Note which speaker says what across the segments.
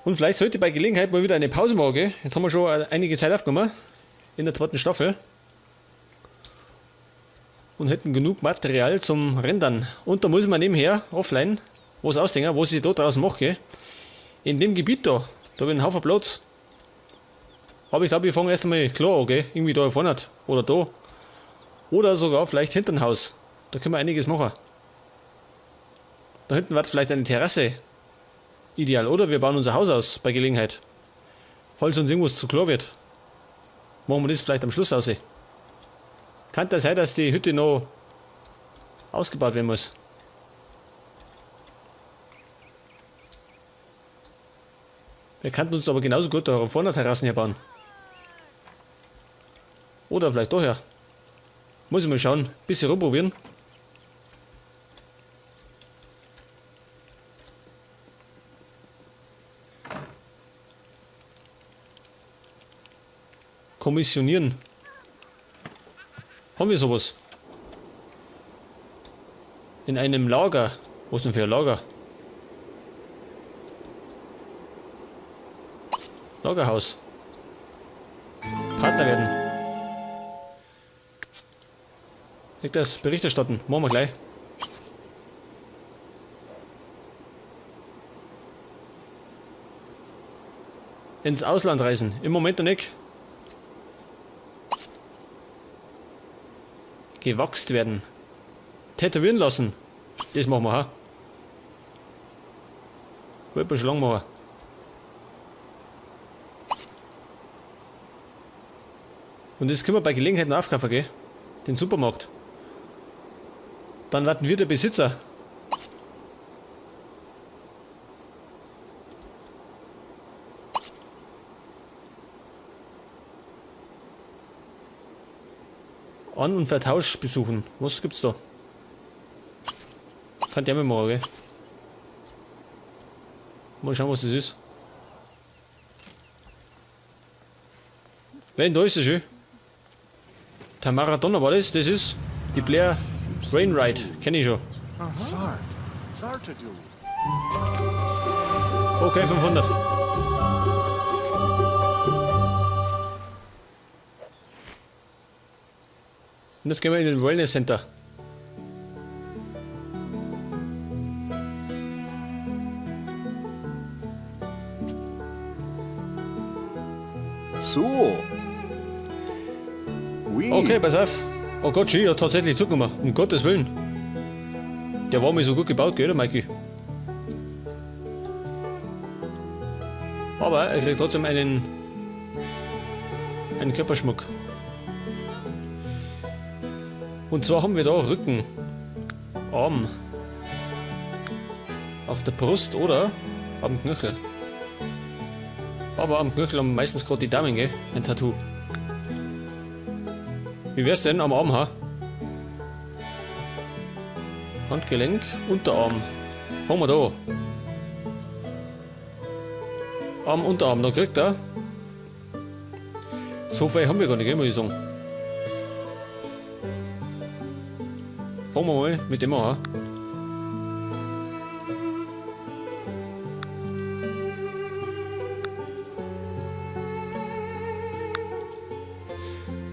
Speaker 1: Und vielleicht sollte bei Gelegenheit mal wieder eine Pause machen, gell? Jetzt haben wir schon einige Zeit aufgenommen. In der zweiten Staffel. Und hätten genug Material zum Rendern. Und da muss man nebenher, offline, was ausdenken, was ich da draußen mache, gell? In dem Gebiet da, da habe ich einen Haufen Platz. Aber ich glaube, ich fange erst einmal klar an, gell? Irgendwie da vorne oder da. Oder sogar vielleicht hinter dem Haus. Da können wir einiges machen. Da hinten wird vielleicht eine Terrasse ideal. Oder wir bauen unser Haus aus bei Gelegenheit. Falls uns irgendwas zu klar wird. Machen wir das vielleicht am Schluss aus. Kann das sein, dass die Hütte noch ausgebaut werden muss? Wir könnten uns aber genauso gut da vorne Terrassen hier bauen. Oder vielleicht daher. Muss ich mal schauen. Bisschen rumprobieren. Kommissionieren. Haben wir sowas? In einem Lager. Was denn für ein Lager? Lagerhaus. Partner werden. Liegt das? Bericht erstatten. Machen wir gleich. Ins Ausland reisen. Im Moment noch nicht. Gewachst werden. Tätowieren lassen. Das machen wir, ha? Wollte man schon lange machen. Und das können wir bei Gelegenheit noch aufkaufen, gell? Den Supermarkt. Dann werden wir der Besitzer. An- und Vertausch besuchen. Was gibt's da? Kann der mir machen, gell? Mal schauen, was das ist. Wer denn da ist das schön? Tamara Donner war das? Das ist die Blair Wainwright. Kenn ich schon. Okay, 500. Und jetzt gehen wir in den Wellness Center.
Speaker 2: So. Oui.
Speaker 1: Okay, pass auf. Oh Gott, schön, ich hab tatsächlich zugenommen. Um Gottes Willen. Der war mir so gut gebaut, gell, der Mikey? Aber er kriegt trotzdem einen Körperschmuck. Und zwar haben wir da Rücken, Arm, auf der Brust oder am Knöchel. Aber am Knöchel haben meistens grad die Damen, gell? Ein Tattoo. Wie wär's denn am Arm, ha? Handgelenk, Unterarm. Haben wir da. Arm, Unterarm, da kriegt er. So viel haben wir gar nicht, gell, muss ich sagen. Fangen wir mal mit dem an. Ha?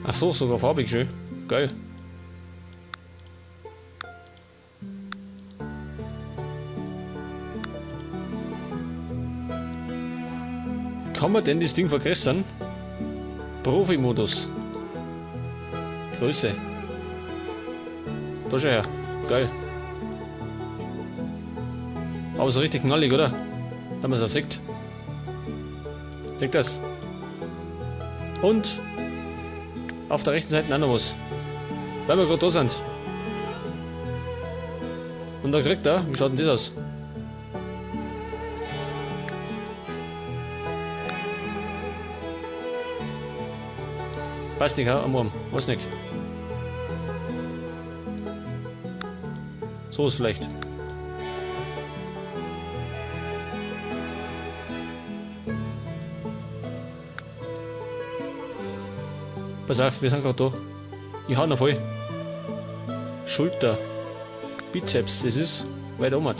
Speaker 1: Ach so, sogar farbig, schön. Geil. Kann man denn das Ding vergrößern? Profi-Modus. Größe. Da schau her. Geil. Aber so richtig knallig, oder? Da man's auch sieht. Sieht das? Und auf der rechten Seite auch noch was. Weil wir grad da sind. Und da kriegt er, wie schaut denn das aus? Passt nicht, ha? Am Arm. Weiß nicht. So ist vielleicht. Pass auf, wir sind grad da. Ich hau noch voll. Schulter. Bizeps, das ist weit oben.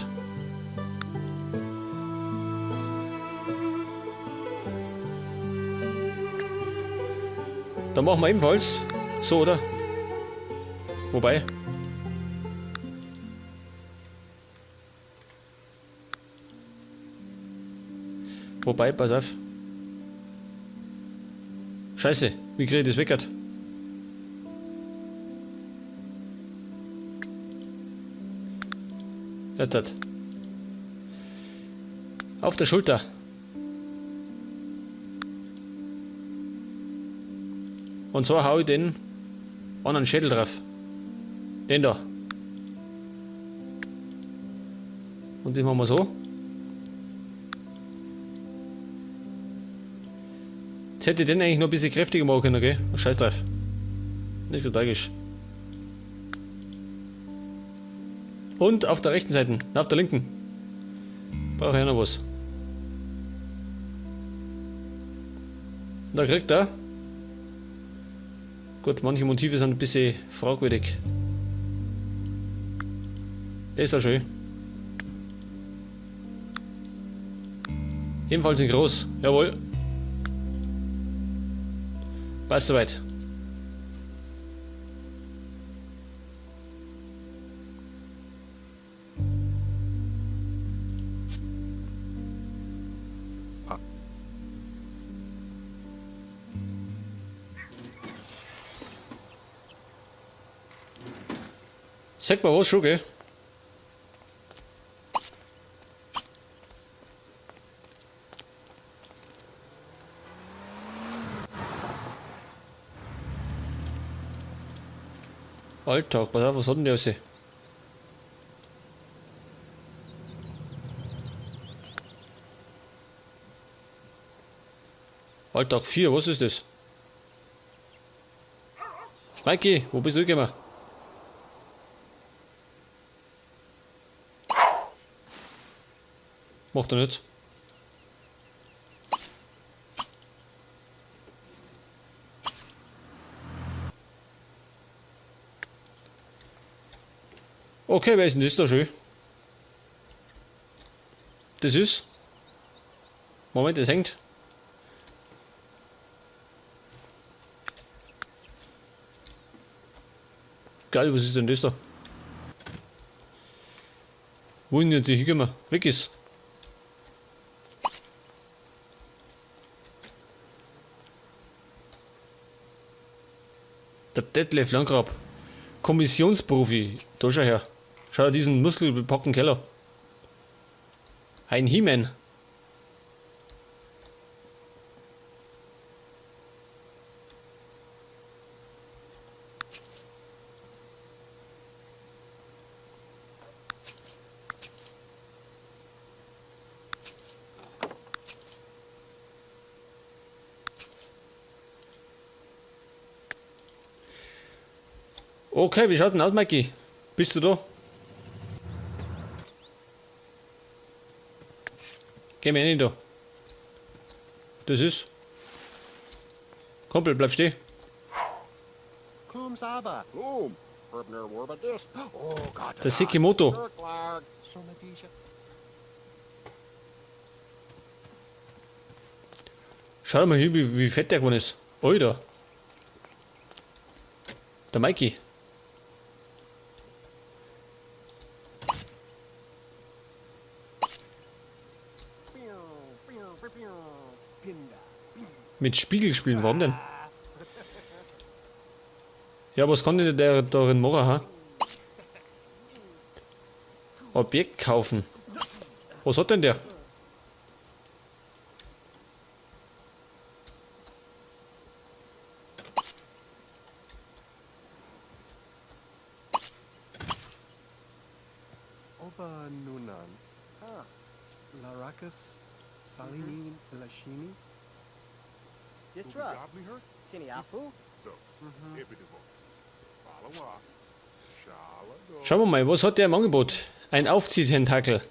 Speaker 1: Da machen wir ebenfalls so, oder? Wobei. Wobei, pass auf. Scheiße, wie krieg ich das weg? Jetzt. Auf der Schulter. Und zwar hau ich den anderen Schädel drauf. Den da. Und den machen wir so. Jetzt hätte ich den eigentlich noch ein bisschen kräftiger machen können, okay? Scheiß drauf. Nicht so tragisch. Und auf der rechten Seite, auf der linken. Brauche ich auch noch was. Da kriegt er. Gut, manche Motive sind ein bisschen fragwürdig. Der ist da schön. Ebenfalls in groß. Jawohl. Passt soweit. Sag mal was schon, gell? Alltag, pass auf, was hat denn der alles? Alltag 4, was ist das? Mikey, wo bist du gekommen? Macht er nicht. Okay, wer ist denn das da schön? Das ist. Moment, das hängt. Geil, was ist denn das da? Wo ist denn jetzt die hingekommen? Weg ist. Der Detlef Landgrab. Kommissionsprofi. Da schau her. Schau dir diesen muskelbepackten Keller. Ein He-Man. Okay, wie schaut denn aus, Mikey? Bist du da? Geh mir rein da. Das ist. Kumpel, bleib stehen. Der Sekimoto. Schau mal hier, wie fett der geworden ist. Alter. Der Mikey. Mit Spiegel spielen, warum denn? Ja, was kann denn der darin machen, ha? Objekt kaufen. Was hat denn der?
Speaker 2: Oba Nunan. Ah. Larakas Salini Lashini.
Speaker 3: Yitra. Kiniafu.
Speaker 1: Schauen wir mal, was hat der im Angebot? Ein Aufziehtentakel.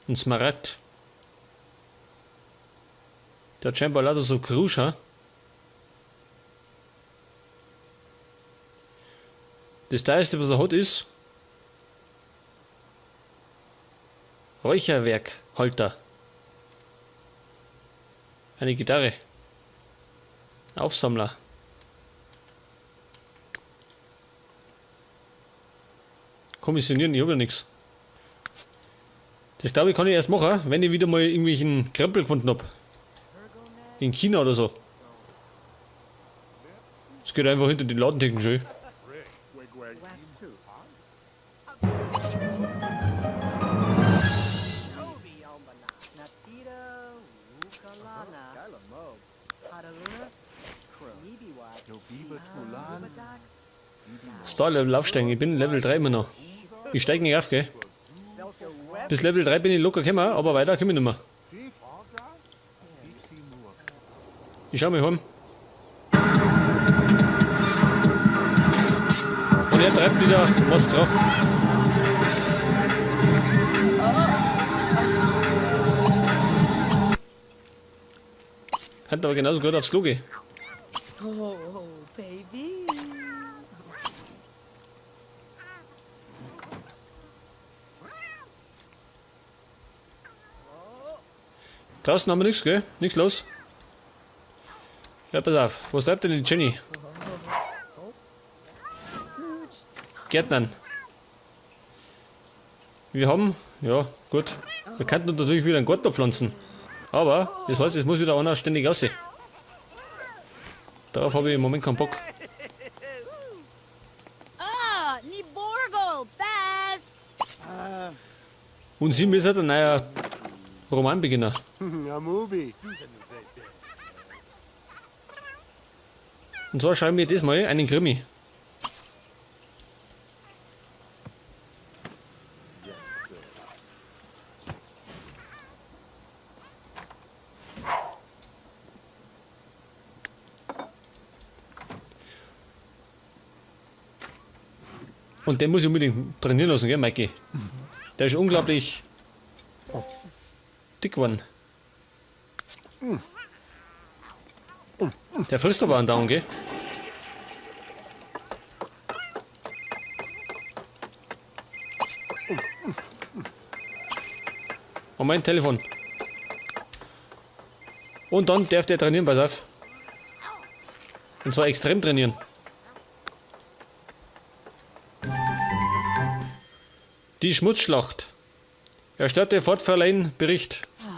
Speaker 1: Ein Smaragd. Der hat scheinbar lauter so Krusch, ha? Das teuerste, was er hat, ist Räucherwerkhalter. Eine Gitarre. Aufsammler. Kommissionieren, ich habe ja nichts. Das glaube ich kann ich erst machen, wenn ich wieder mal irgendwelchen Krempel gefunden habe. In China oder so. Es geht einfach hinter den Ladentheken schön. Star Level aufsteigen, ich bin Level 3 immer noch. Ich steige nicht auf, gell? Bis Level 3 bin ich locker gekommen, aber weiter komme ich nicht mehr. Ich schau mich heim. Und er treibt wieder Mordskrach. Hat aber genauso gut aufs Klo gehen.
Speaker 3: Oh, baby.
Speaker 1: Draußen haben wir nichts, gell? Nichts los. Ja, pass auf. Was treibt denn die Jenny? Gärtnern. Wir haben, ja, gut. Wir könnten natürlich wieder einen Garten pflanzen. Aber das heißt, es muss wieder einer ständig aussehen. Darauf habe ich im Moment keinen Bock.
Speaker 3: Ah, Niborgol, Bass.
Speaker 1: Und sie müssen ein neuer Roman beginnen.
Speaker 2: A movie.
Speaker 1: Und zwar schreiben wir diesmal einen Krimi. Und den muss ich unbedingt trainieren lassen, gell, Mikey? Der ist unglaublich dick geworden. Der frisst aber andauernd, gell? Moment, Telefon. Und dann darf der trainieren, pass auf. Und zwar extrem trainieren. Die Schmutzschlacht. Erstatte Fortverleihen Bericht.
Speaker 3: Oh,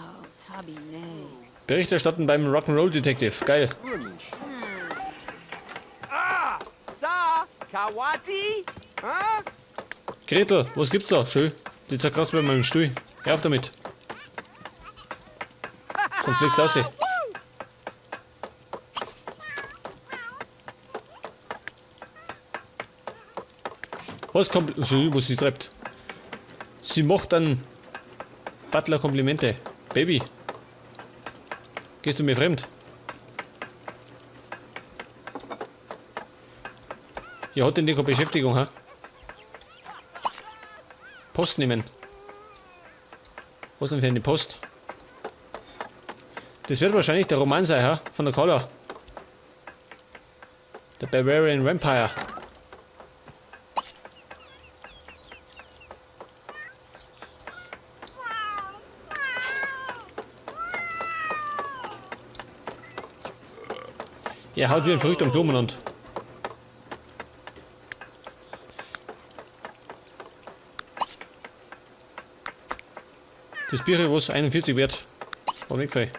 Speaker 3: Tabi Nay.
Speaker 1: Bericht erstatten beim Rock'n'Roll Detective. Geil.
Speaker 4: Ah, Sa, Kawati, huh?
Speaker 1: Gretel, was gibt's da? Schön. Die zerkratzt bei meinem Stuhl. Hör auf damit. Sonst fliegst du raus. Was kommt. Schön, was sie treibt. Sie macht dann Butler Komplimente. Baby. Gehst du mir fremd? Ja, hat denn die keine Beschäftigung, ha? Post nehmen. Was denn für eine Post? Das wird wahrscheinlich der Roman sein, ha? Von der Carla. Der Bavarian Vampire. Er haut wie ein Verrückter am Klo umeinander. Das Bier, was 41 wert. War mir gefallen.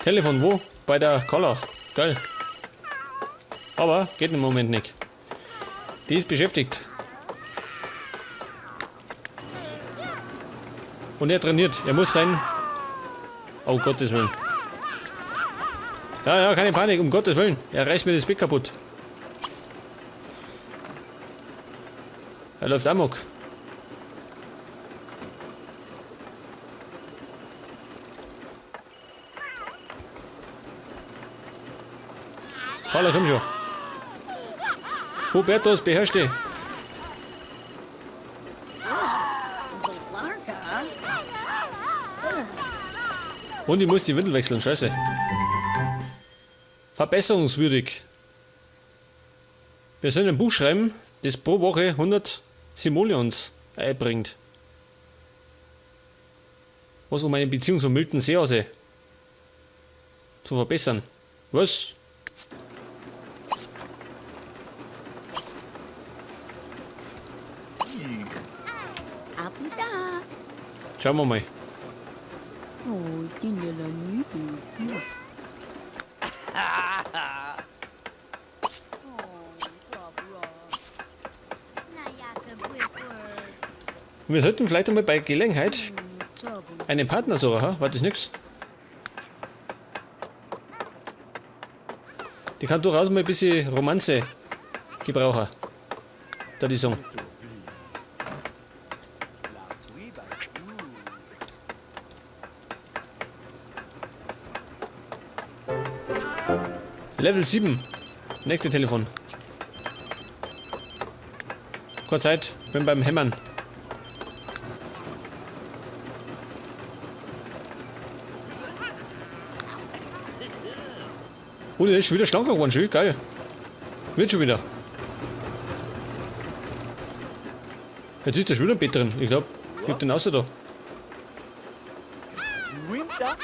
Speaker 1: Telefon wo? Bei der Carla. Geil. Aber geht im Moment nicht. Die ist beschäftigt. Und er trainiert. Er muss sein. Oh Gottes Willen. Ja, ja, keine Panik, um Gottes Willen. Er reißt mir das Bett kaputt. Er läuft amok. Carla, komm schon. Hubertus, beherrsch dich. Und ich muss die Windel wechseln, scheiße. Verbesserungswürdig. Wir sollen ein Buch schreiben, das pro Woche 100 Simoleons Einbringt. Was um meine Beziehung zu Milton Seehase zu verbessern. Was?
Speaker 3: Aputak.
Speaker 1: Schauen wir mal.
Speaker 3: Oh, Dindela Nibu.
Speaker 1: Wir sollten vielleicht einmal bei Gelegenheit einen Partner suchen, ha? War das nix? Die kann durchaus mal ein bisschen Romanze gebrauchen. Da die Song. Level 7. Nächste Telefon. Kurz Zeit, bin beim Hämmern. Oh, der ist schon wieder schlanker geworden, schön, geil. Wird schon wieder. Jetzt ist der schon wieder im Bett drin. Ich glaub, ich hab den außer da.
Speaker 4: Winter.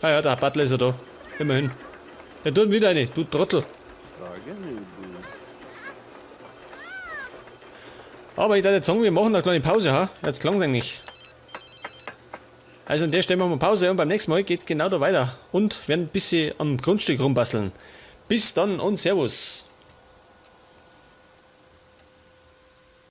Speaker 1: Ah ja, der Butler ist ja da. Immerhin. Er tut wieder eine, du Trottel. Aber ich darf jetzt sagen, wir machen eine kleine Pause, ha? Jetzt klang's eigentlich. Also an der Stelle machen wir Pause und beim nächsten Mal geht's genau da weiter. Und werden ein bisschen am Grundstück rumbasteln. Bis dann und Servus.